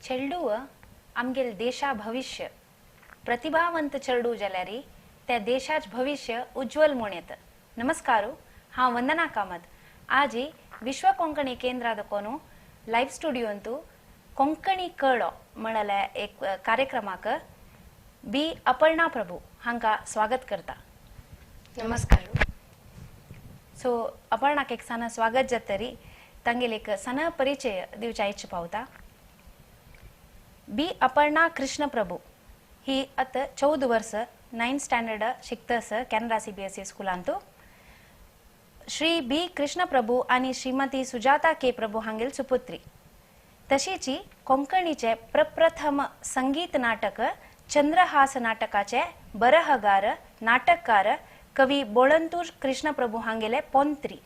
चेडूं आमगेल देशा भविष्य प्रतिभावंत चेडूं जाल्यार त्या देशाच भविष्य उज्ज्वल म्हूण येता. नमस्कार, हांव वंदना कामत. आज विश्व कोंकणी केंद्राद कोनु लायव्ह स्टुडियोंतु कोंकणी कळो म्हळ्यार एक कार्यक्रमाक बी अपर्णा प्रभू हांकां स्वागत करता. नमस्कार. सो अपर्णाक एक सान स्वागत जातरी तांगेल एक सान परिचय दिवच्या इच्छा पावता. बी अपर्णा कृष्ण प्रभू ही आतां 14 वर्स 9th standard शिकता कॅनरा CBSE स्कुलांतु. श्री बी कृष्ण प्रभू आनी श्रीमती सुजाता के प्रभू हांगेल सुपुत्री. तशीची कोंकणीचे प्रप्रथम संगीत नाटक चंद्रहास नाटकाचे बरहगार नाटककार कवी बोळंतूर कृष्ण प्रभू हांगेले पोंत्री.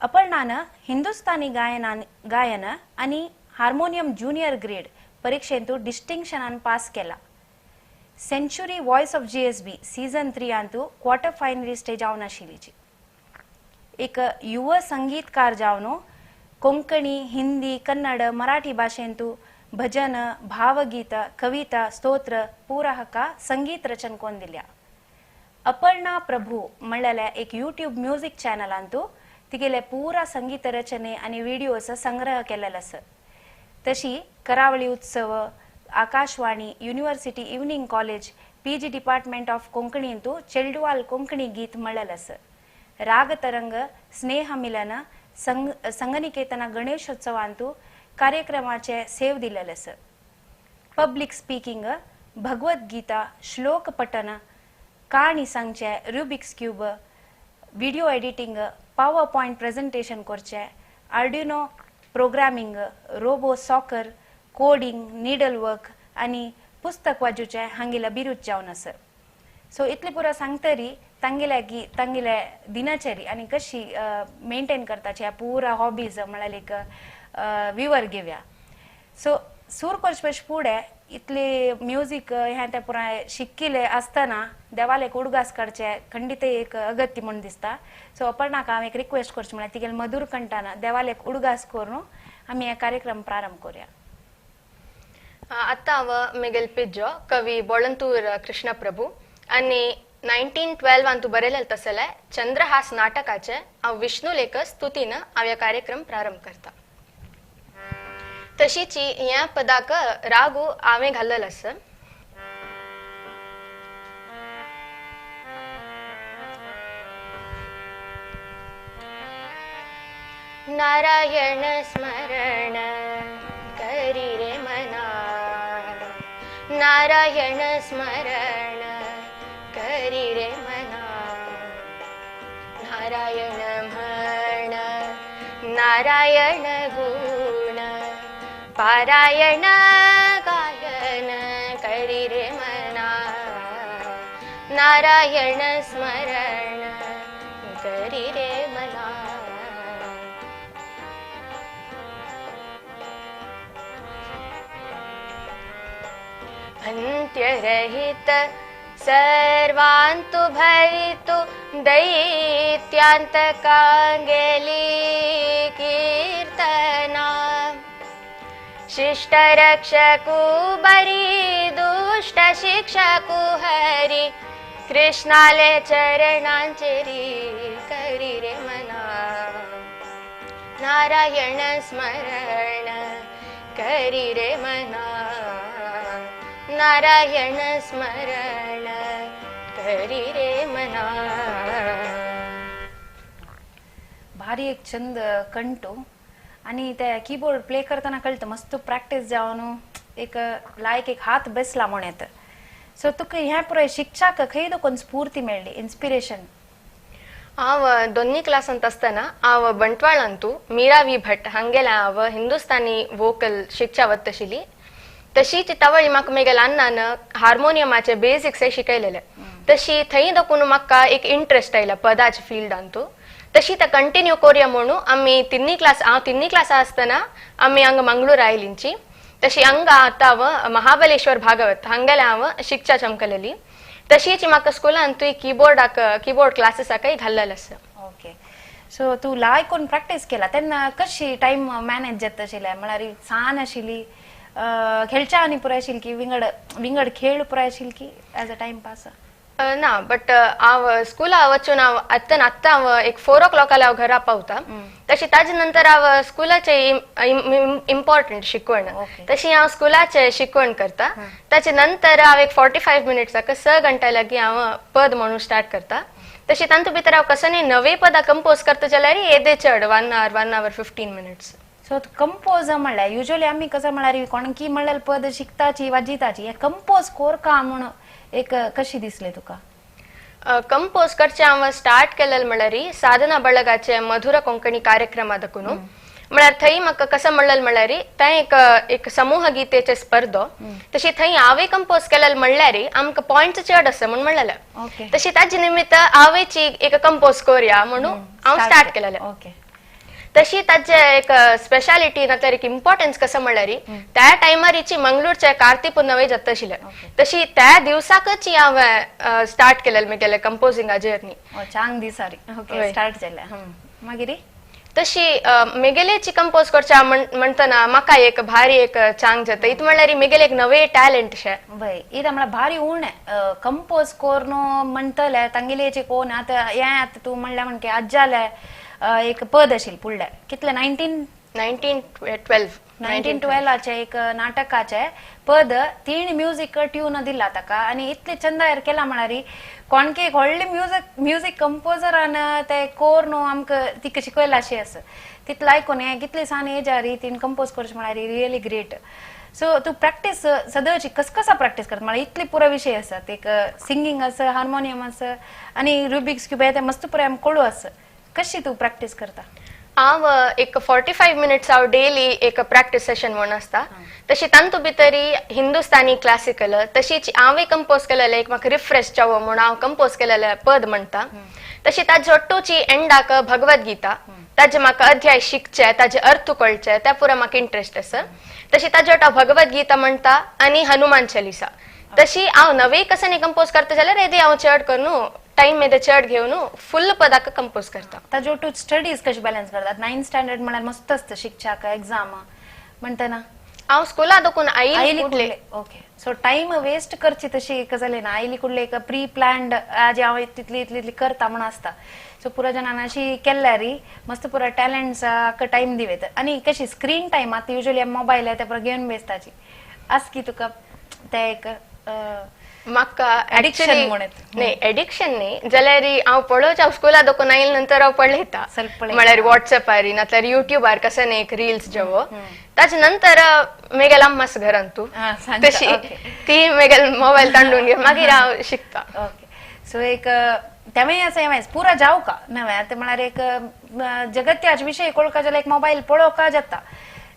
अपर्णान हिंदुस्तानी गायन आनी हार्मोनियम ज्युनियर ग्रेड परीक्षेंतु डिस्टिंक्शनान पास केला. Century voice of GSB season 3 अंतु क्वार्टर फायनलिस्ट जावन आशिल्लीची. एक युव संगीतकार जावन कोंकणी, हिंदी, कन्नड, मराठी भाशेंतु भजन, भावगीत, कविता, स्तोत्र पूरा हका संगीत रचन कोन दिल्या. अपर्णा प्रभू म्हणलेल्या एक यूट्यूब म्युझिक चॅनलांतु तिगेले पूरा संगीत रचने आणि व्हिडिओस संग्रह केलेला आसा. तशी Karavali Utsav, Akashvani, university evening college, PG department of कोंकणींतु चेल्डुवाल Konkani गीत म्हणलेलं आसा. रागतरंग, स्नेह मिलन, संगनिकेतन गणेशोत्सवांतु कार्यक्रमाचे सेव दिलेले आसा. पब्लिक स्पीकिंग, भगवद्गीता, श्लोक पठन, काणी सांगचे, Rubik's cube, video editing, power point presentation करचे, Arduino programming, robo soccer, coding, needle work आनी पुस्तक वाजूचे हांगेले अभिरुच जावन आसा. सो इतले पुरो सांगतरी तांगेल्या तांगेल्या दिनचरी आनी कशी मेंटेन करताची ह्या पुरा हॉबीज म्हळ्यार एक विवर घेवया. सो सूर करचे फुडें इतले म्युजीक हें तें पुराय शिकिल्लें आसतना देवाक एक उडगास काडचे खंडीत एक अगत्य म्हूण दिसता. सो अपर्णाक हांव एक रिक्वेस्ट करची म्हळ्यार तिगेले मधुर कंठान देवाक एक उडगास करून आमी हे कार्यक्रम प्रारंभ करूया. आतां हांव मेगेल पिज्जो कवी बोळंतूर कृष्ण प्रभू आनी 1912 अंतु बरयलेलें तसलें चंद्रहास नाटकाचे हांव विष्णू लेखक स्तुतीन हांव ह्या कार्यक्रम प्रारंभ करता. तशीची ह्या पदाक रागू हांवें घाल्लेलो आसा. नारायण स्मरण करी रे मना, नारायण स्मरण करी रे मना, नारायण म्हण नारायण गुण पारायण गायन करी रे मना, नारायण स्मरण करी रे मना. अंत्यरहित सर्वांतु भरितु दैत्यांतकांगेली कीर्तना, शिष्टरक्षकु बरी दुष्ट शिक्षकु हरी कृष्णाले चरणांचेरी करी रे मना, नारायण स्मरण करी रे मना, नारायण स्मरण करी रे मना. भारी एक चंद कंटू आनी ते कीबोर्ड प्ले करतना कळटा मस्त प्रॅक्टीस जावन एक लायक एक हात बसला म्हूण येता. सो तुका हें पुराय शिक्षाक खंय दोन स्फूर्ती मेळ्ळी, इन्स्पिरेशन? हांव दोन्ही क्लासांत आसतना हांव बंटवाळांतू मीरा वी भट हांगेले हांव हिंदुस्तानी वोकल शिक्षा वत आशिल्ली. तशीच तवळी म्हाका मेगेल्या अण्णान हार्मोनियमाचे बेसिक्स शिकयलेले. तशी थंय दाखून म्हाका एक इंट्रस्ट आयला पदाच्या फिल्डांतू. तशी ते कंटिन्यू करूया म्हणून आमी तिन्ही क्लास, हांव तिन्ही क्लास आसतना आमी हांगा मंगळूर आयलींची. तशी हांगा आतां हांव महाबलेश्वर भागवत हांगेले हांव शिक्षा चमकलेली. तशीच म्हाका स्कुलांतूय किबोर्डाक किबोर्ड क्लासीसाकय घाल्लेलें आसा. ओके, सो तूं लायक कोण प्रॅक्टीस केला तेन्ना कशी टायम मॅनेज जाता आशिल्लें? म्हळ्यार सान आशिल्ली, खेळच्या आनी पुराय शिल्की विंगड विंगड खेळ पुराय शिल्की एज अ टायम पास? ना, बट हांव स्कुला वचून हांव आत्तान आत्तां हांव एक 4 o'clock हांव घरा पावता. तशी ताजे नंतर हांव स्कुलाचे इम्पॉर्टंट शिकवण, तशी हांव स्कुलाचे शिकवण करता. ताचे नंतर हांव एक 45 मिनिट्साक 6 घंटा लागीं हांव पद म्हणून स्टार्ट करता. तशी तांतू भितर हांव कसं नवे पदां कंपोज करता जाल्यार येदे चड 1 hour 1 hour 15 minutes. So compose म्हणल्यार युजली आमी कसं म्हळ्यार कोणकी म्हणल्यार पद शिकताची वाजिताची, कंपोज कोरका म्हणून एक कशी दिसले तुका? कंपोज करचे हांव स्टार्ट केलें म्हणल्यार साधना बळगाचे मधुर कोंकणी कार्यक्रमा दाखून. म्हळ्यार थंय म्हाका कसं म्हणलें म्हणल्यार थंय एक एक समूह गीतेचे स्पर्धो, तशी थंय हांवें कंपोज केलें म्हणल्यार आमकां पॉयंट्स चड आसा म्हूण म्हणलेलें. तशी ताजे निमित्त हांवेची एक कंपोज करूया म्हणून हांव स्टार्ट केलेलें. तशी ताजे एक स्पेशालिटी नाल्यार एक इम्पॉर्टन्स कसं म्हणल्यार त्या टायमारीची मंगळूरचे कार्ती पुनवे जाता आशिल्लें, तशी त्या दिवसाकच हांवें स्टार्ट केलें म्हगेलें कंपोजिंगा जर्नी. चांग दिसारी स्टार्ट जालें. मागीर तशी मेगेलेची कंपोज करच्या म्हणटना म्हाका एक भारी एक चांग जाता. इत म्हणल्यार मेगेले एक नवे टॅलेंट शे बय इत म्हळ्यार भारी उणें कंपोज करून म्हणटले तांगेलेचे कोण आतां हें आतां तूं म्हणल्यार म्हणके आज्जाले एक पद आशिल्लें फुडलें कितलें 1912 1912 एक नाटकाचे पद तीन म्युजीक ट्यून दिला ताका आनी इतले चंदायर केला म्हळ्यार कोणके एक व्हडले म्युजीक कंपोजरान ते कोर न्हू आमकां तिका शिकयला अशें आसा. तितलें आयकून हें कितले सान एजार तीन कंपोज करचें म्हळ्यार रियली ग्रेट. सो तूं प्रॅक्टीस सदांची कस कसा प्रॅक्टीस करता म्हळ्यार इतले पुरो विशय आसात, एक सिंगींग आसा, हार्मोनियम आसा आनी रुबिक्स क्यूब ते मस्त पुरो आमकां कळू आसा, कशी तूं प्रॅक्टीस करता? हांव एक 45 मिनिट्स हांव डेली एक प्रॅक्टीस सेशन म्हणून आसता. तशी तांतू भितरी हिंदुस्तानी क्लासिकल तशीच हांवें कंपोज केलेलें एक म्हाका रिफ्रेश जावो म्हणून हांव कंपोज केलेलें पद म्हणटा. तशी ताजे ಒಟ್ಟುची एंडाक भगवद गीता ताजे म्हाका अध्याय शिकचे ताजे अर्थ कळचे त्या पुरा म्हाका इंट्रस्ट आसा. तशी ताजे वट हांव भगवद गीता म्हणटा आनी हनुमान चालीसा. तशी हांव नवे कसानी कंपोज करता जाल्यार येदी हांव चड करून टाइम येदे चड घेवन फुल पदाक कंपोज करता. ताजे तूं स्टडीज कशी बॅलन्स करतात? 9th standard म्हळ्यार मस्त आसता शिकच्याक एग्जाम म्हणटना हांव स्कुला दोकून आयली कुडले. ओके, सो टायम वेस्ट करची तशी एक जाली ना, आयली कुडले एक प्री प्लॅन्ड आज हांव तितली इतली इतली करता म्हूण आसता. सो पुरा जणान अशी केल्यार मस्त पुरा टॅलंट्साक टायम दिवेत. आनी कशी स्क्रीन टायम आतां युजली मोबायल ते पुरा घेवन बेसताची आस की तुका ते एक म्हाका एडिक्शन न्ही, एडिक्शन न्ही जाल्यार हांव पळोवच हांव स्कुला दोकून आयले नंतर हांव पळयता म्हळ्यार वॉट्सएपार नाल्यार युट्यूबार कसं एक रील्स जेवो ताजे नंतर मेगेल अम्मास घरान तूं तशी ती मेगेल मोबायल तांडून घे मागीर हांव शिकता. ओके, सो एक तेमेय आसा हें पुरा जावं का नवें आतां म्हळ्यार एक जगत्याच विशय कळका जाल्यार एक मोबायल पळोवका जाता,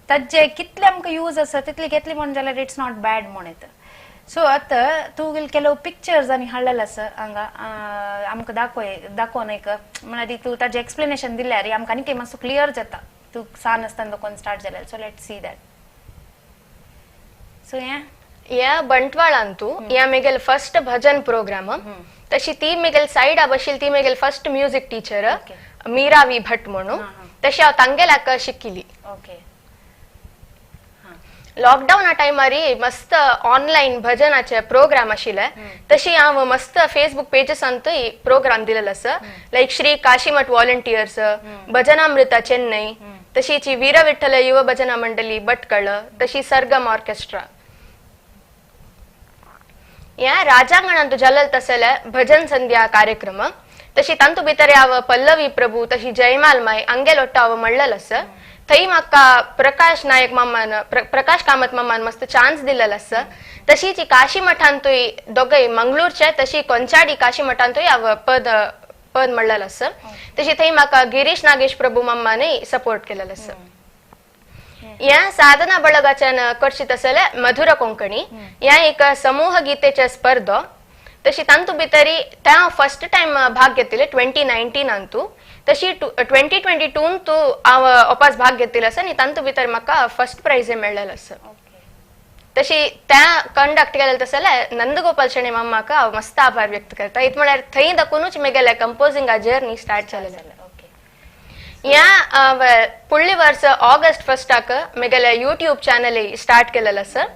ताजे कितले आमकां यूज आसा तितले घेतले म्हण जाल्यार it's not bad म्हण येता. सो आतां तूं ಕೆಲವು पिक्चर्स आनी हाडलेले आसा हांगा आमकां दाखय, दाखोवन एक म्हळ्यार तूं ताजें एक्सप्लेनेशन दिल्यार आमकां आनीक मातसो क्लियर जाता तूं सान आसतना कोण स्टार्ट जाल्यार. So let see that. So हें ह्या बंटवाळान तूं ह्या मेगेल फर्स्ट भजन प्रोग्राम. तशी ती मेगेल सायडा बशिल्ली ती मेगेल first music teacher Meera V Bhat म्हणून, तशी हांव तांगेल्याक शिकिल्ली. ओके, लॉकडावना टायमारी मस्त ऑनलायन भजनाचे प्रोग्राम आशिल्ले, तशी हांव मस्त फेसबूक पेजसांतूय प्रोग्राम दिलेलो आसा, लायक श्री काशीमठ वॉलंटियर्स, भजनामृता चेन्नई, तशीच वीरविठ्ठल युव भजना मंडळी भटकळ, तशी सरगम ऑर्केस्ट्रा. ह्या राजांगणांत जालेल तसले भजन संध्या कार्यक्रम, तशी तांतू भितर हांव पल्लवी प्रभू तशी जयमाल माय अंगेल ಒಟ್ಟು हांव म्हणलेलो आसा. थंय म्हाका प्रकाश नायक मामान प्रकाश कामत मामान मस्त चान्स दिलेलो आसा. तशीच काशी मठांतूय दोगय मंगळूरचे तशी कोंचाडी काशी मठांतूय हांव पद पद म्हणलेलो आसा. तशी थंय म्हाका गिरीश नागेश प्रभू मामानय सपोर्ट केलेलो आसा. ह्या साधना बळगाच्यान करची तसले मधुर कोंकणी ह्या एक समूह गीतेचे स्पर्धो, तशी तांतू भितरी त्या हांव फर्स्ट टायम भाग घेतिल्ले 2019 तूं, तशी 2022 तूं हांव ओपास भाग घेतिल्लो आसा आनी तांतू भितर म्हाका फर्स्ट प्रायज मेळ्ळेलो आसा. तशी त्या कंडक्ट केलें तसले नंदगोपाल शेणी मामाक हांव मस्त आभार व्यक्त करता. इत म्हळ्यार थंय दाखोवनूच म्हगेलें कंपोजिंगा जर्नी स्टार्ट जालें. ಯಾ ಪುಳ್ಳಿ ವರ್ಷ ಆಗಸ್ಟ್ 1 ಆಕ ಮೆಗೆಲ ಯೂಟ್ಯೂಬ್ ಚಾನಲ್ ಸ್ಟಾರ್ಟ್ केलेलं सर.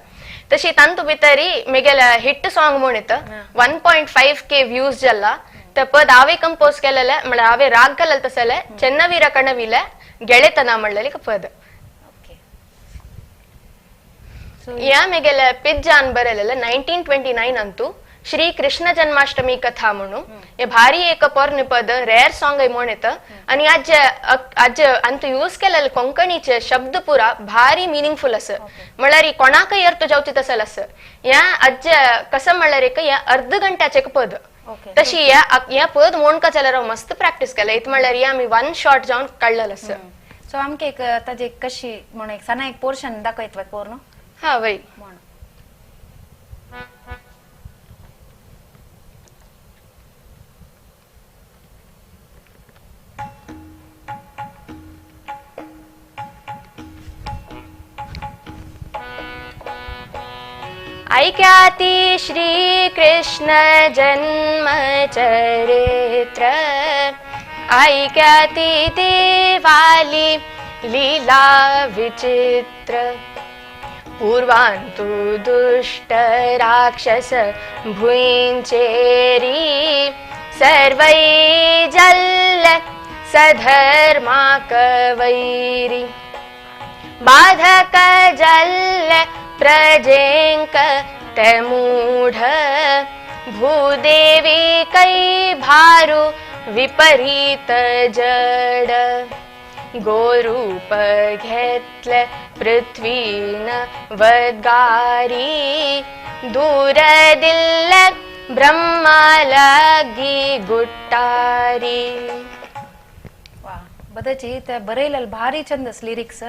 तशी तांतू भितरी मेगेल हिट सॉंग म्हणित 1.5K व्यूज जल्ला. तर पद आवे कंपोज केलेले म्हळ्यार आवे राग घालल तसले ಚೆನ್ನವೀರ ಕಣವಿಲ ಗೆಳೆತನ म्हणलेली पद. या मेगेल ಪಿಜ್ಜಾನ್ ಬರಲೆಲ್ಲ 1929 ಅಂತೂ ಶ್ರೀ ಕೃಷ್ಣ ಜನ್ಮಾಷ್ಟಮಿ ಕಥಾ म्हणू हे भारी एक पोरणे पद रेअर सॉंग म्हणत आणि आज आज अंत यूज केलेले कोंकणीचे शब्द पुरा भारी मिनिंगफुल असं म्हळ्यार कोणाकय अर्थ जावची तसल असं. या अज्ज कसं म्हणल्यार एक या अर्ध घंट्याचे एक पद. तशी या या पद मोणका जाल्यार हांव मस्त प्रॅक्टीस केला इत म्हणल्यार या आमी वन शॉट जावन काडलेलं असं. सो आमकां एक ताजी कशी म्हणून एक सना एक पोर्शन दाखयत पोर न्हू? हा वय. म्हण. ऐक्याति श्री कृष्ण जन्म चरित्र ऐक्याति देवाली लीला विचित्र पूर्वांतु दुष्ट राक्षस भुंचेरी सर्वै जल्ल सधर्मा कवैरी बाधक जल्ल प्रजेंक तमूढ भूदेवी कै भारू विपरीत जड गोरूप घेतले पृथ्वीन वदगारी दूर दिल्ले ब्रह्मालागी गुट्टारी. वा बदची ते बरयलेले भारी छंद लिरिक्स.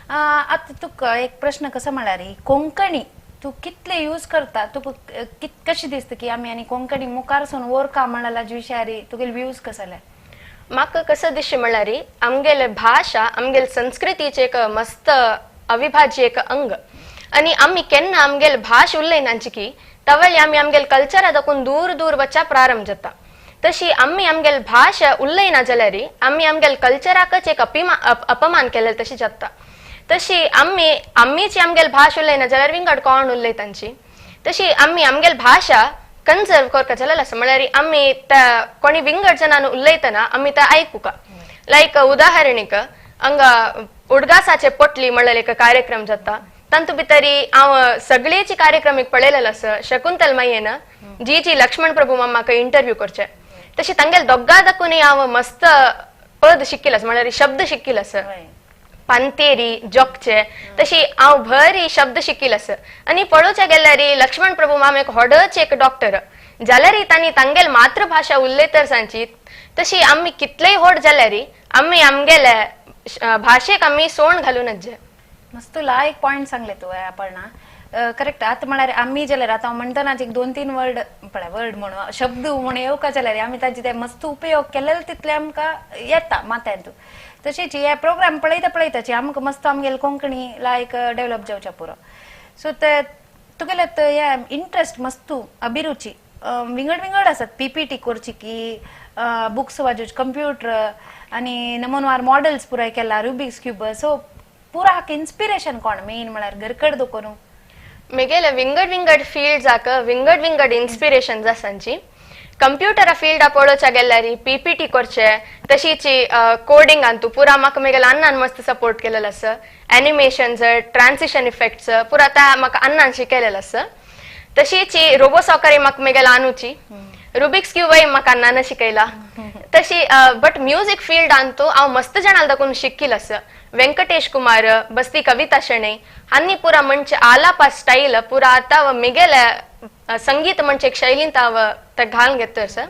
आतां तुका एक प्रश्न कसो म्हळ्यार कोंकणी तूं कितले यूज करता, तुका कशी दिसता की आमी आनी कोंकणी मुखार सून वरका म्हणला विशयारी तुगेले व्यूज कसले? म्हाका कसं दिसचें म्हळ्यार आमगेले भाशा आमगेले संस्कृतीचें एक मस्त अविभाज्य एक अंग आनी आमी केन्ना आमगेले भाश उलयनाची की तवळी आमी आमगेले कल्चरा दाखून दूर दूर वच्चा प्रारंभ जाता. तशी आमी आमगेले भाशा उलयना जाल्यार आमी आमगेले कल्चराकच एक अपमान केलें तशी जाता. तशी आमी आमीची आमगेले भाश उलयना जाल्यार विंगड कोण उलयतांची. तशी आमी आमगेले भाशा कन्जर्व करका जाल्यार आसा म्हळ्यार आमी त्या कोणी विंगड जणान उलयतना आमी ते आयकुका. लायक उदाहरणीक हांगा उडगासाचे पोटली म्हणलेले एक कार्यक्रम जाता तातूंत भितरी हांव सगळेची कार्यक्रम एक पळयलेलो आसा. शकुंतल मायेन जी जी लक्ष्मण प्रभू मामाक इंटरव्यू करचे तशी तांगेले दोग्गा दाखूनय हांव मस्त पद शिकिल्लें आसा म्हळ्यार शब्द शिकिल्लो आसा. पंतेरी जोकचे तशी हांव भरी शब्द शिकिल्लो आसा. आनी पळोवच्या गेल्यार लक्ष्मण प्रभू माम एक व्हडच एक डॉक्टर जाल्यार तांणी तांगेले मातृभाशा उलयतर सांची. तशी आमी कितलेय व्हड जाल्यार आमी आमगेले भाशेक आमी सोण घालूनच जाय. मस्त तुला एक पॉयंट सांगले तूं अपर्णा. करेक्ट. आतां म्हळ्यार आमी जाल्यार आतां हांव म्हणटना एक 2-3 वर्ड पळय वर्ड म्हणून शब्द म्हणून येवका जाल्यार आमी ताजे ते मस्त उपयोग केलेले तितले आमकां येता माथ्यांत. तशेंच हे प्रोग्राम पळयता पळयताची आमकां मस्त आमगेले कोंकणी लायक डेव्हलप जावच्या पुरो. सो ते तुगेले हे इंट्रस्ट मस्त अभिरुची विंगड विंगड आसात. पीपीटी करची की बुक्स वाजोवची कंप्युटर आनी नमनवार मॉडल्स पुराय केला रुबिक्स क्यूब. सो पुरा हाका इन्स्पिरेशन कोण मेन म्हळ्यार घरकड दवरून? मेगेले विंगड विंगड फिल्ड्साक विंगड विंगड इन्स्पिरेशन आसांची. कंप्युटरा फील्डा पळोवच्या गेल्यार पीपीटी करचे तशीच कोडिंग अंतू पुरा म्हाका मेगेले अण्णान मस्त सपोर्ट केलेलो आसा. एनिमेशन्स ट्रान्सिशन इफेक्ट्स पुरा त्या म्हाका अण्णान शिकयलेलो आसा. तशीच रोबो सॉकरय म्हाका मेगेले अनुची रुबिक्स क्यूबय म्हाका अण्णान शिकयला. तशी बट म्युजीक फिल्ड अंतू हांव मस्त जाणां दाखून शिकिल्लो आसा. वेंकटेश कुमार बस्ती कविता शणै हांणी पुरा म्हणजे आलापा स्टायल पुरा आतां मेगेले संगीत म्हणजे एक शैलींत हांव ते घालून घेता सर.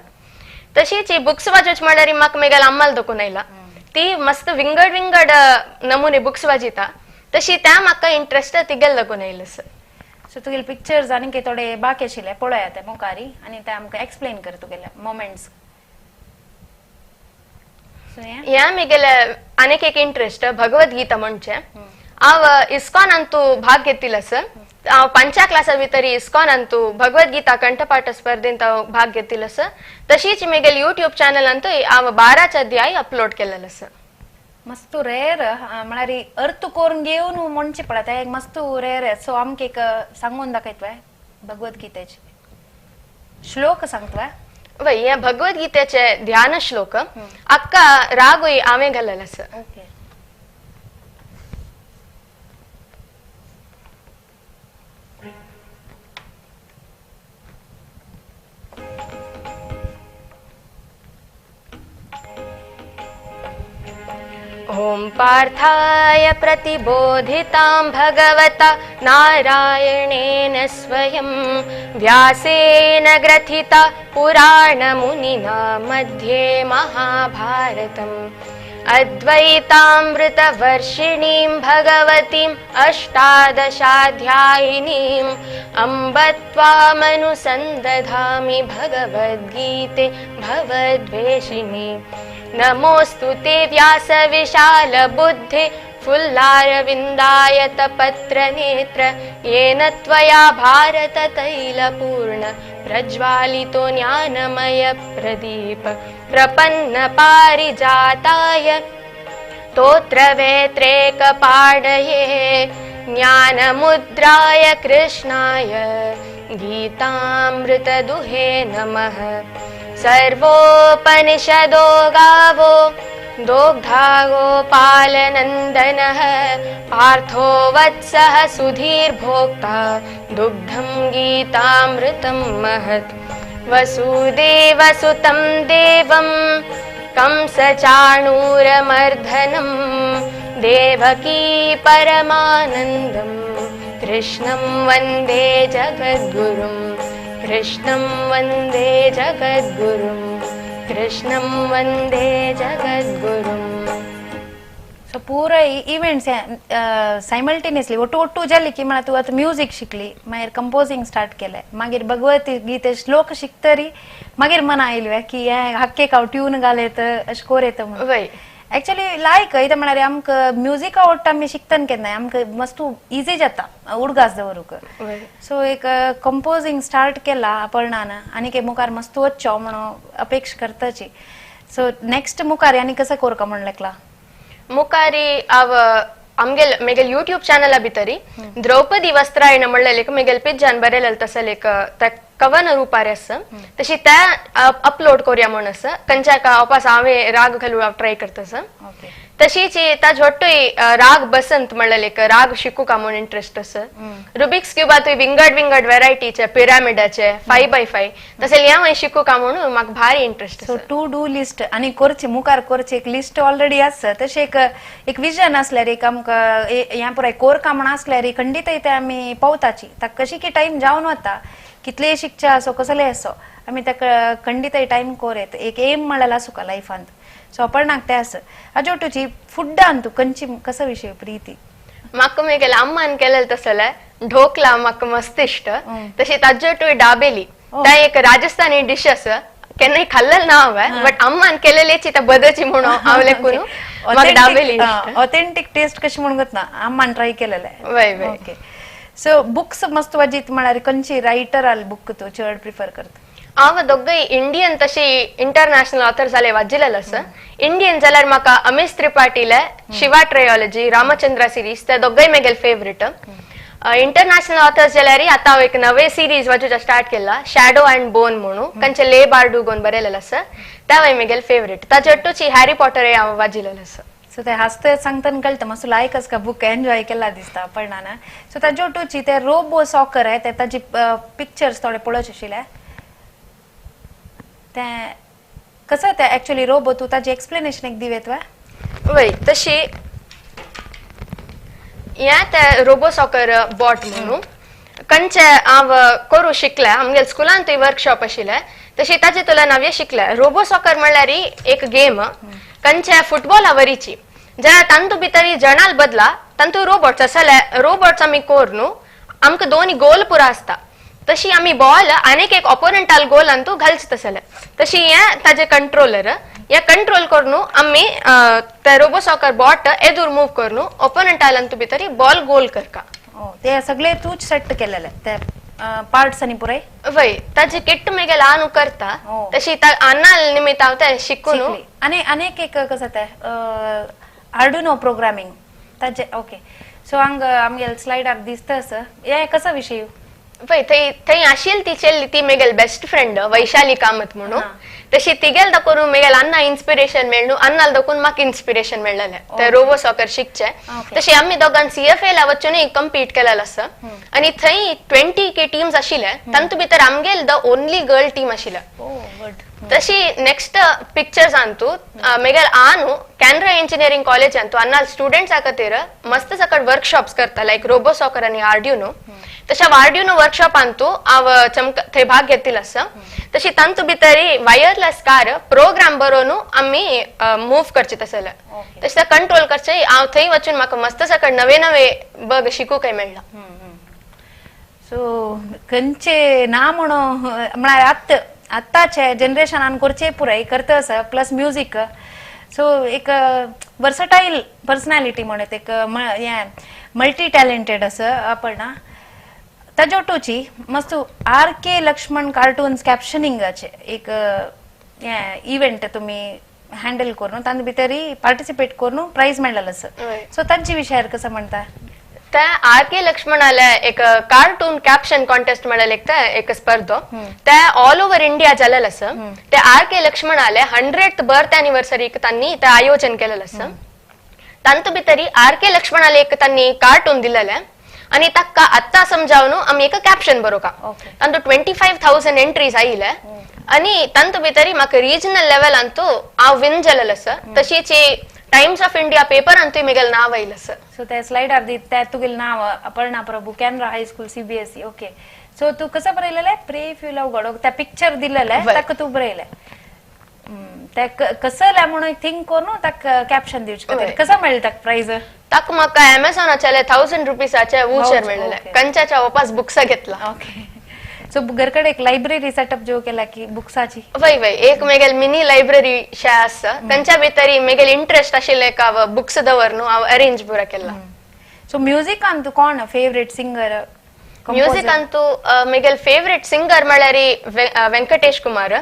तशीच बुक्स वाजोवचे म्हणल्यार म्हाका मेगेले अम्माल दाखून आयला ती मस्त विंगड विंगड नमुने बुक्स वाजयता तशी त्या म्हाका इंट्रस्ट तिगेले दाखून आयलो सर. सो तुगेले पिक्चर्स आनी थोडे बाकी आशिल्ले पळोवया ते मुखारी आनी ते आमकां एक्सप्लेन कर तुगेले मोमेंट्स. ह्या मेगेले आनीक एक इंट्रस्ट भगवद्गीता म्हणजे हांव इस्कॉन अंतू भाग घेतिल्लो सर. हांव पंचा क्लासा भितर इस्कॉन अंतू भगवद्गीता कंठपाठ स्पर्धेंत हांव भाग घेतिल्लो सर. तशीच मेगेले युट्यूब चॅनल अंतू हांव 12 अध्याय अपलोड केलेलो सर. मस्त रेर म्हळ्यार अर्थ करून घेवन म्हणचे पडटा, एक मस्त रेर. सो आमकां एक सांगून दाखयतवे भगवद्गीतेचे श्लोक सांगतवे? वय, हे भगवद्गीतेचे ध्यान श्लोक अक्का रागूय हांवें घाल्लेलो आसा. ओके. ॐ पार्थाय प्रतिबोधितां भगवता नारायणेन स्वयं व्यासेन ग्रथिता पुराणमुनिना मध्ये महाभारतम् अद्वैतामृतवर्षिणीं भगवतीम् अष्टादशाध्यायिनीम् अम्ब त्वामनुसन्दधामि भगवद्गीते भवद्वेषिणी. नमोऽस्तु ते व्यासविशालबुद्धे फुल्लारविन्दायतपत्रनेत्र येन त्वया भारततैलपूर्ण प्रज्वालितो ज्ञानमयप्रदीप प्रपन्नपारिजाताय स्तोत्रवेत्रेकपाणये ज्ञानमुद्राय कृष्णाय गीतामृतदुहे नमः. सर्वोपनिषदो गावो दोग्धा गोपालनन्दनः पार्थो वत्सः सुधीर्भोक्ता दुग्धं गीतामृतं महत्. वसुदेवसुतं देवं कंसचाणूरमर्दनं देवकी परमानन्दं कृष्णं वन्दे जगद्गुरुं कृष्णं वन्दे जगद्गुरुं कृष्णं वन्दे जगद्गुरुं. सो पुराय इव्हेंट्स सायमल्टेनियसली ಒಟ್ಟು ಒಟ್ಟು जाली की म्हणा तूं आतां म्युजीक शिकली, मागीर कंपोजींग स्टार्ट केलें, मागीर भगवत गीते श्लोक शिकतरी मागीर मना आयलें की हें हक्केक हांव ट्यून घालयत अशें कोर येता म्हणून. वय एक्चुअली लायक कितें म्हळ्यार आमकां म्युजीक आवडटा आमी शिकतना केन्नाय आमकां मस्त इजी जाता उडगास दवरूंक. सो एक कंपोजींग स्टार्ट केला अपर्णान आनी मुखार मस्त वच्चो म्हणून अपेक्षा करताची. सो नेक्स्ट मुखार आनी कसं कोरका म्हण लेकला? मुखारी अव आमगेल मेगेल यूट्यूब चॅनल भितरी द्रौपदी वस्त्रायण म्हणलें मेगेल पिज्जान बरयलें तसलें एक कवन रूपार आसा तशी त्या अपलोड करूया म्हूण आसा. खंयच्या वापस हांवें राग घालून हांव ट्राय करता आसा. तशीच ताज ಒಟ್ಟುಯ್ राग बसंत म्हणलें एक राग शिकूका म्हूण इंट्रस्ट आसा. रुबिक्स क्युबातूय विंगड विंगड वेरायटीचे पिरामिडाचे 5x5 तशें हें हांवें शिकूका म्हणून म्हाका भारी इंट्रस्ट सो आसा. टू do list आनी करची मुखार करची एक लिस्ट ऑलरेडी आसा. तशें एक एक विजन आसल्यार एक आमकां हें पुराय कोरका म्हण आसल्यार खंडीत ते आमी पावताची. ताका कशी की टायम जावन वता, कितलेय शिकचे आसो कसलेय आसो आमी ताका खंडीत टायम कोर येता एक एम म्हणलें आसूका लायफांत. सो अपर्णाक तें आसा. हाजे फुड्डान तूं खंयची कसो विशय प्रिती? म्हाका मेगेले अम्मान केलें तसलें ढोकला म्हाका मस्त इश्ट. तशी ताजे डाबेली ता एक राजस्थानी डिश आसा, केन्नाय खाल्लें ना हांवें बट अम्मान केलेलेची ता बदची म्हणून हांव लेखून म्हाका डाबेली इश्ट. ऑथेंटीक टेस्ट कशी म्हणून ना अम्मान ट्राय केलेलें. वय वय. ओके. सो बुक्स मस्त वाजीत म्हळ्यार खंयची रायटर आल बुक तूं चड प्रिफर करता? हांव दोगूय इंडियन तशी इंटरनॅशनल ऑथर जाले वाजिल्लें आसा. इंडियन जाल्यार म्हाका अमीश त्रिपाठीले शिवा ट्रायोलॉजी रामचंद्र सिरीज ते दोगूय मेगेल फेवरेट. इंटरनॅशनल ऑथर्स जाल्यार आतां हांव एक नवे सिरीज वाचूचा स्टार्ट केला शॅडो अँड बोन म्हणून खंयचे ले बार्डुगोन बरयलेलें आसा तेवूय मेगेल फेवरेट. ताजे ಒಟ್ಟುची हॅरी पॉटरय हांव वाजिल्लें आसा. सो ते हासते सांगतना कळटा मस्त लायक आसका बुक एन्जॉय केला दिसता अपर्णान. सो ताजे ಒಟ್ಟುची ते रोबो सॉकर आहे ते ताजी पिक्चर्स थोडे पळोवचे आशिल्ले ते कसं ते ऍक्च्युअली रोबो तूं ताजी एक्सप्लेनेशन एक दिवेत वा? वय तशी हें ते रोबो सॉकर बॉट म्हणून खंयचे हांव करूं शिकलें आमगेले स्कुलांतूय वर्कशॉप आशिल्लें तशी ताजे तुला हांवें शिकलें. रोबो सॉकर म्हणल्यार एक गेम खंयचे फुटबॉला वरीची जेन्ना तांतू भितर जणाल बदला तांतू रोबोट्स आसले रोबोट्स आमी कोर न्हू आमकां दोनी गोल पुरो आसता तशी आमी बॉल आनीक एक ऑपोनंटाल गोलान तूं घालचे तसले तशी हें ताजे कंट्रोलर हे कंट्रोल करून आमी ते रोबो सॉकर बॉट एदूर मूव करून ऑपोनंटालान तूं भितर बॉल गोल करका. ते सगळे तूच सेट केलेले ते पार्ट्स आनी पुराय? वय ताजे किट्ट मेगेल आनू करता तशी अन्ना निमित्त हांव ते शिकून आनी अनेक एक कसं ते आर्डुनो प्रोग्रामिंग ताजे. ओके, सो हांग आमगेले स्लायडार दिसता आसा, हे कसो विशय? पळय थंय थंय आशिल्ली ती चेल्ली ती मेगेल बेस्ट फ्रेंड वैशाली कामत म्हणून. तशी तिगेल दाखोवन मेगेल अन्ना इन्स्पिरेशन मेळ्ळू, अन्नाल दाखोवन म्हाका इन्स्पिरेशन मेळ्ळेलें ते रोबो सॉकर शिकचे. तशी आमी दोगान सीएफए ला वचून कंपीट केलेलं आसा आणि थंय 20K teams आशिल्ले, तांतू भितर आमगेल the only girl team आशिल्ले. गुड. तशी नेक्स्ट पिक्चर्स अंतू मेगेल आनु कॅनरा इंजिनिअरिंग कॉलेज अंतू अन्ना स्टुडंट्स खातीर मस्त सकट वर्कशॉप्स करता, लायक रोबो सॉकर आणि आर्ड्युनो. तशा आर्ड्युनो वर्कशॉप अंतू हांव चमक थंय भाग घेतिल्लो आसा. तशी तांतू भितरी वायरलेस कार प्रोग्राम बरोवन आमी मूव करचे तसले, तशें कंट्रोल करचे. हांव थंय वचून म्हाका मस्त सकट नवे नवे बग शिकूंक मेळ्ळा. सो खंयचे ना म्हणून म्हळ्यार आत्त आत्ताचे जनरेशनान करचे पुराय करता आसा, प्लस म्युजीक. सो एक वर्सटायल पर्सनॅलिटी म्हणत, एक हें मल्टी टॅलेंटेड आसा अपर्णा. ताज्या ओटूची मस्त आर के लक्ष्मण कार्टून्स कॅप्शनिंगाचे एक हें इव्हेंट तुमी हँडल करून तांचे भितरय पार्टिसिपेट करून प्रायज मेळ्ळेलो आसा. सो तांचे विशयार कसं म्हणटा? त्या आर के लक्ष्मणाले एक कार्टून कॅप्शन कॉन्टेस्ट म्हळ्यार एक एक स्पर्धो त्या ऑल ओव्हर इंडिया जालेलं आसा. ते आर के लक्ष्मणाले 100th birth अॅनिव्हर्सरीक त्यांनी ते आयोजन केलेलं आसा. तांतू भितरी आर के लक्ष्मणाले एक त्यांनी कार्टून दिलेले आणि ताका आत्ता समजावन आमी एक कॅप्शन बरोवका. तांतू 25,000 एंट्रीज आयिल्ले आणि तांतू भितरी म्हाका रिजनल लेवल अंतू हांव विन जालेलो आसा. तशीच टाइम्स ऑफ इंडिया पेपर अंतूय मेगेलें नांव आयिल्लें आसा. सो त्या स्लायडार दी त्या तुगेलें नांव Aparna Prabhu, Canara high school CBSE. Okay, so तूं कसं बरयलेलें? Pray if you love God. त्या पिक्चर दिलेलें ताका तूं बरयलें त्या कसं म्हणून थिंक करून ताका कॅप्शन दिवचे खातीर. कसं मेळ्ळें ताका प्रायज? ताका म्हाका अमेझॉनाचे 1000 रुपीसाचे वुचर मेळ्ळेले, कंच्याच्या वपास बुक्सा घेतला. ओके, सो घरकडे एक लायब्ररी सेटअप जो केला की बुक्साची? वय वय, एक मेगेल मिनी लायब्ररी शे आसा, तांच्या भितरी मेगेल इंट्रस्ट आशिल्ले हांव बुक्स दवर न्हू हांव अरेंज पुरा केला. सो म्युझिकान तूं कोण फेवरेट सिंगर? म्युझिकान तूं मेगेल फेवरेट सिंगर म्हळ्यार वेंकटेश कुमार.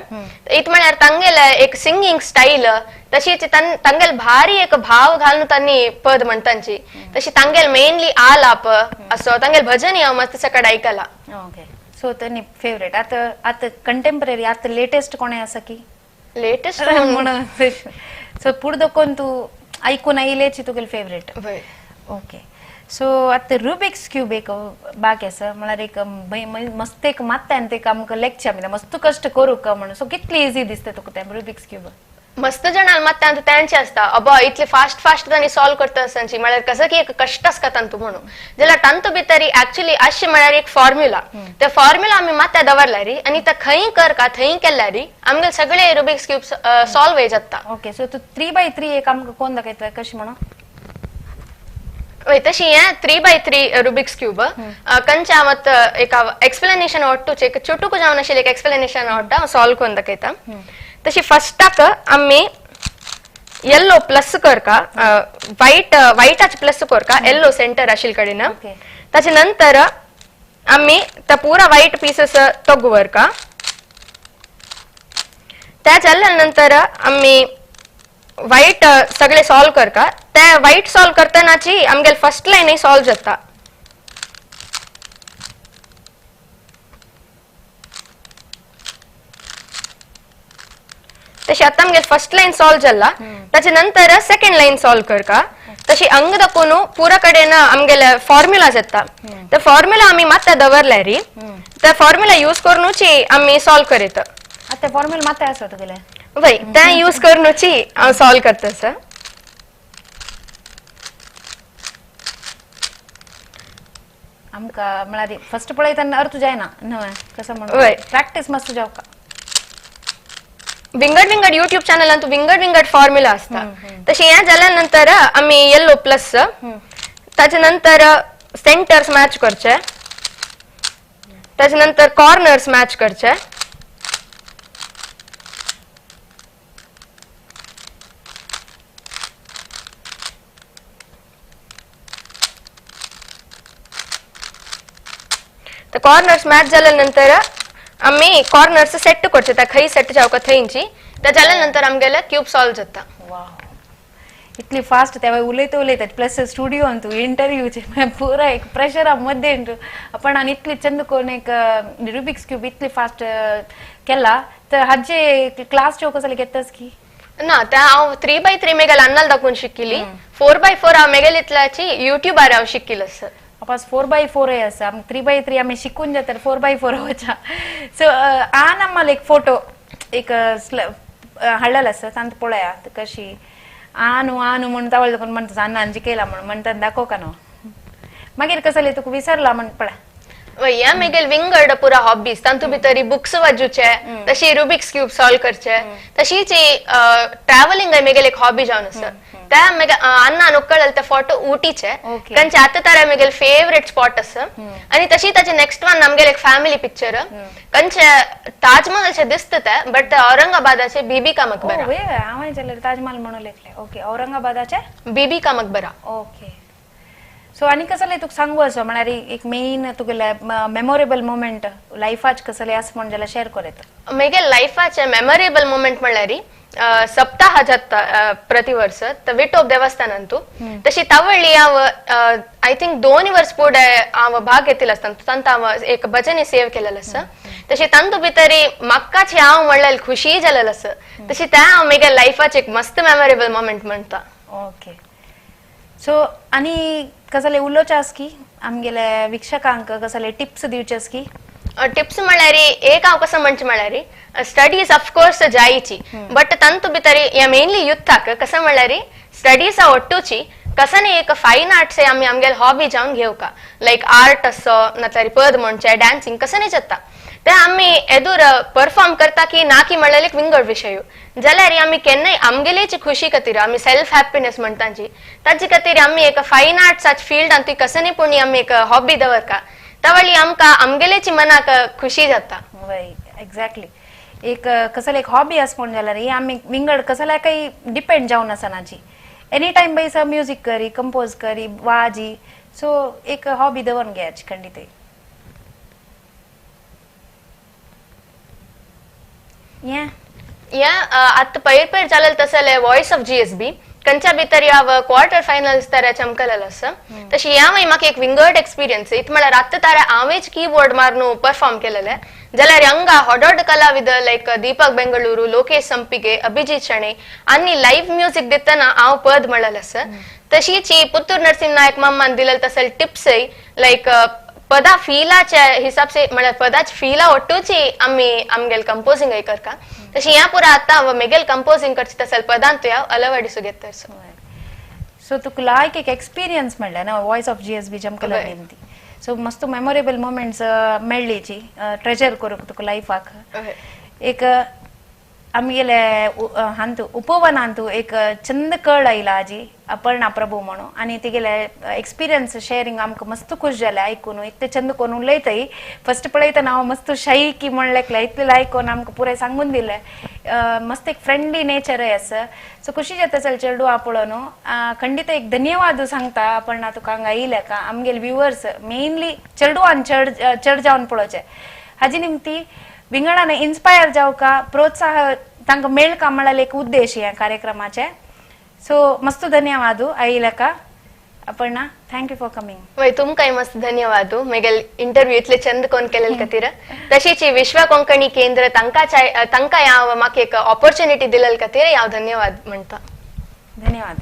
इत म्हळ्यार तांगेले एक सिंगींग स्टायल, तशीच तांगेल भारी एक भाव घालून तांणी पद म्हणतांची. तशी तांगेल मेनली आलाप असो तांगेल भजन हांव मस्त सकट आयकला. ओके, सो त्यांनी फेवरेट. आता आता कंटेम्पररी आता लेटेस्ट कोणे आसा की? लेटेस्ट म्हणून सो पुढं कोण तूं आयकून आयिल्लेची तुगेली फेवरेट? ओके, सो आता रुबिक्स क्यूब एक बाकी आसा, म्हळ्यार एक मस्त एक मात्यान ते आमकां लेक्चर आमी मस्त कश्ट करूंक म्हणून. सो कितली इजी दिसता तुका तें रुबिक्स क्यूब? मस्त जाणां मात तांचे आसता अबा इतले फास्ट फास्ट तांणी सॉल्व करता आसतांची, म्हळ्यार कसं की एक कश्ट आसता तांतू म्हणून. जाल्यार तांतू भितरी एक्चुअली अशें म्हळ्यार एक फॉर्म्युला, ते फॉर्म्युला आमी मात्या दवरल्यारी आनी ते खंय कर का थंय केल्यारी आमगे सगळे रुबिक्स क्यूब सॉल्व जाता. ओके, सो तूं 3x3 एक आमकां कोण दाखयता कशें म्हणून? वय, तशी हें 3x3 Rubik's cube कंच्या मत एक एक्सप्लेनेशन वाटूच एक चुटूक जावन आशिल्लें एक एक्सप्लेनेशन वाडटा हांव सॉल्व करून दाखयता. तशी फर्स्टाक आमी येल्लो प्लस करका, व्हायट व्हायटाचे प्लस करका, येल्लो सेंटर आशिल्ले कडेन. ताचे नंतर आमी त्या पुरा व्हायट पीसेस तोगू व्हरका. त्या जाल्या नंतर आमी व्हायट सगळे सॉल्व करका. ते व्हायट सॉल्व करतनाची आमगेले फर्स्ट लायन सॉल्व जाता. तशी आता आमगेले फर्स्ट लायन सॉल्व जाला. ताचे नंतर सेकंड लायन सॉल्व करका. तशी अंग दाखोवन पुरा कडेन आमगेले फॉर्म्युला जाता, ते फॉर्म्युला आमी मात्या दवरल्यारी ते फॉर्म्युला यूज करूनची आमी सॉल्व करीत. आतां फॉर्म्युला मात्या आसा तुगेले? वय, ते यूज करूनची हांव सॉल्व करता सर. आमकां म्हळ्यार फर्स्ट पळयतना अर्थ जायना न्हय कसं म्हणून, प्रॅक्टीस मस्त जावका. विंगड विंगड युट्यूब चॅनलांत विंगड विंगड फॉर्म्युला असता. तशें हें जाल्या नंतर आमी येल्लो प्लस, ताचे नंतर सेंटर्स मॅच करचे, ताचे नंतर कॉर्नर्स मॅच करचे. तर कॉर्नर्स मॅच जाल्या नंतर आमी कॉर्नर्स सेट करचे, त्या खंय सेट जावका थंयची. त्या जाल्या नंतर आमगेले क्यूब सॉल्व जाता. वाव, इतली फास्ट तेव्हा उलयता उलयता प्लस स्टुडिओ तूं इंटरव्यूचे पुरा एक प्रेशरा मध्ये आपण आनी इतली चंद कोण एक रुबिक्स क्यूब इतली फास्ट केला तर हाजे क्लास चौक कसले घेतस की ना त्या हांव 3x3 मेगेल अन्नाल दाखवून शिकिली, 4x4 हांव मेगेल इतल्याची युट्यूबार हांव शिकिल आसा. अपास 4x4 आसा, 3x3 आमी शिकून जाता 4x4 वचा. सो आन आम्हाला एक फोटो एक हाडलेलो आसा तांत पळया कशी आनु आनु म्हण तावळ दाखोवन म्हणटा अन्नान जिखयला म्हणून म्हणटात दाखोव का न्हू. मागीर कसले तुका विसरला म्हण पळय. या मेगेल विंगड पुरा हॉबीज तांतू भितरी बुक्स वाजूचे, तशी रुबिक्स क्यूब सॉल्व करचे, तशीच ट्रॅव्हलिंग मेगेल एक हॉबी जावन आसा. त्या मेगे अन्नान उक्कळल ते फोटो ऊटीचे, कंचे आतां तारा मेगेल फेवरेट स्पॉट आसा. आनी तशी ताचे नेक्स्ट वन आमगेल एक फॅमिली पिक्चर, कंचे ताजमहल दिसता ते बट औरंगाबादाचे बीबी का मकबरा. हांवें जाल्यार ताजमहल म्हणून लेखले. ओके, औरंगाबादाचे बीबी का मकबरा. ओके, सो आनी कसले तुका सांगू आसा म्हळ्यार एक मेन तुगेले मेमोरेबल मोमेंट लायफाच कसले आसा म्हण जाल्यार शेअर कर येता. मेगे लायफाचे मेमोरेबल मोमेंट म्हणल्यार सप्ताह जाता प्रति वर्स विठोब देवस्थानांतू, तशी तावळ्ळी हांव I think 2 वर्स फुडें हांव भाग घेतिल्लो आसता तांतू हांव एक भजनी सेव केलेलो आसा. तशी तांतू भितरी म्हाकाच हांव म्हणल्यार खुशी जालेलो आसा. तशी त्या हांव मेगे लायफाचे एक मस्त मेमोरेबल मोमेंट म्हणटा. ओके, सो आनी कसले उलोवचे आसा की आमगेले वीक्षकांक कसले टिप्स दिवचे आसा की? टिप्स म्हणल्यार एक हांव कसं म्हणचे म्हणल्यार स्टडीज ऑफकोर्स जायची, बट तांतू भितर या मेनली युथाक कसं म्हणल्यार स्टडीज ಒಟ್ಟುಚಿ कसं एक फायन आर्ट्स आमी आमगेले हॉबी जावन घेवका, लायक आर्ट असो नाल्यार पद म्हणचे डान्सिंग कसं नाही जाता ते आमी एदूर परफॉर्म करता की ना की म्हणल्यार एक विंगड विशय. जाल्यार आमी केन्नाय आमगेलेची खुशी खातीर आमी सेल्फ हॅप्पिनेस म्हणटाची ताजे खातीर आमी एक फायन आर्ट्साच फिल्डान ती कसं न्ही पूण आमी एक हॉबी दवरका, तावळी आमकां आमगेलेची मनाक खुशी जाता. वय, एक्झॅक्टली. एक कसले एक हॉबी आसा म्हण जाल्यार ही आमी विंगड कसल्या काही डिपेंड जावन आसनाची, एनी टायम बैसा म्युजीक करी, कंपोज करी, वाजी, सो एक हॉबी दवरून घेयाची खंडीत. या आतां पयर पयर जालें तसलें वॉयस ऑफ GSB कंच्या भितर हांव क्वॉर्टर फायनल्स तारा चमकलेलो आसा. तशी ह्या मागीर म्हाका एक विंगड एक्सपिरियन्स इत म्हळ्यार आतां तारा हांवेंच कीबोर्ड मारून परफॉर्म केलेलें जाल्यार हांगा होडोड कलाविद लायक दीपक बेंगळुरू, लोकेश संपिगे, अभिजीत शणै आनी लायव्ह म्युजीक दितना हांव पद म्हणलेलें आसा. तशीच पुत्तूर नरसिंह नायक माम्मान दिलेले तसले टिप्सय लायक पदा फिलाच्या हिसाब से म्हळ्यार पदाच फिला ಒಟ್ಟುಚಿ आमी आमगेल कंपोजिंग करका. तशी ह्या पुरा आतां मेगेल कंपोजिंग करची तसल पदांत हांव अलवडिसू घेता. सो तुका लायक एक एक्सपिरियन्स मेळ्ळें ना वॉयस ऑफ GSB चमकला ती, सो मस्त मेमोरेबल मोमेंट्स मेळ्ळीची ट्रेजर करूंक तुका लायफाक. एक आमगेले हांतू उपवनांतू एक चंद कळ आयला आजी अपर्णा प्रभू म्हणून आनी तिगेले एक्सपिरियन्स शेअरिंग आमकां मस्त खुश जालें आयकून. इतलें चंद कोण उलयताय फस्ट पळयतना हांव मस्त शाही की म्हणलें इतलें आयकून आमकां पुराय सांगून दिलें. मस्त एक फ्रेंडली नेचरय आसा. सो खुशी जाता चल चेडवा पळोवन. खंडीत एक धन्यवाद सांगता अपर्णा तुका हांगा आयिल्ल्या का आमगेले व्युवर्स मेनली चेडवान चड चड जावन पळोवचें हाजी निमती विंगडान इन्स्पायर जावका प्रोत्साह तांकां मेळका म्हळ्यार एक उद्देश ह्या कार्यक्रमाचे. सो मस्त धन्यवाद आयिल्ल्या Aparna, thank you for coming. वय तुमकांय मस्त धन्यवाद मेगेल इंटरव्यू इतले चंद कोण केलेले खातीर. तशीच विश्व कोंकणी केंद्र तांकां हांव म्हाका एक ऑपॉर्च्युनिटी दिलेले खातीर हांव धन्यवाद म्हणटा. धन्यवाद.